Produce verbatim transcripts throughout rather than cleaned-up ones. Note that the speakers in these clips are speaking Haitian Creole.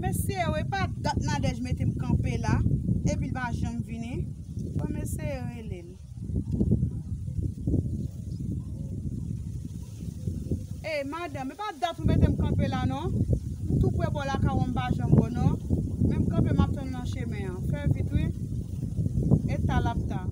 Mesye, e pa dat Nadège mete m kanpe la, epi l pa janm vini. Bon, mesye, rele l. Ey, madanm, e pa dat ou mete m kanpe la, non. M tou pre bò lakay ou, m pa janm bò, non. Men m kanpe, m ap tann nan chemen an. Fè vit, wi. E ta l ap ta.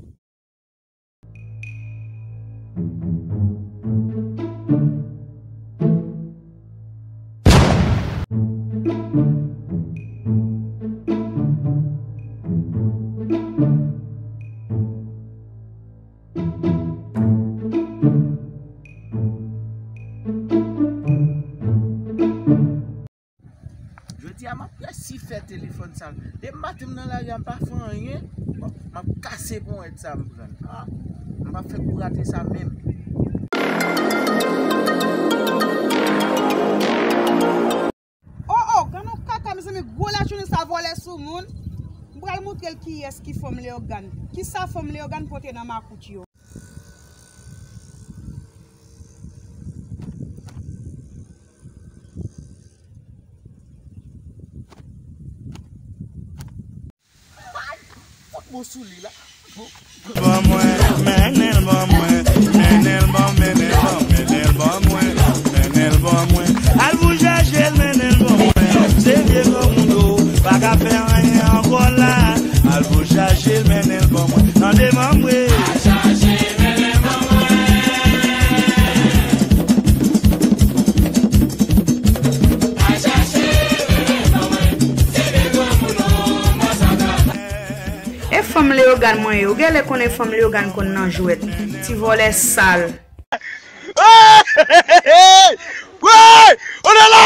Jodi a, m ap resi fè telefòn sa. Depi maten m nan lari a, m pa fè anyen. Bon, m ap kase ponyèt sa m pran. Ah, m pa fè kou rate sa menm. Oh, oh, gad yon kaka, mezanmi, gwo lachounis sa vòlè sou moun. M pral montre l kiyès ki fanm Leyogàn. Kisa fanm Leyogàn pote nan makout yo. Fout mwen sou li la. Bon. Ban mwen, mennen l ban mwen, mennen l ban, mennen l ban, mennen l ban mwen, mennen l ban mwen. Al pou chache l, mennen l ban mwen. Se vye granmoun yo, pa ka fè anyen ankò la. Al pou chache l, mennen l ban mwen. Tande manmwe. E fanm Leyogàn mwen ye. Ou genlè konnen fanm Leyogàn konn nan jwèt. Ti vòlè sal. Hey! Hey! Hey! Hey! Hey! Oh là là!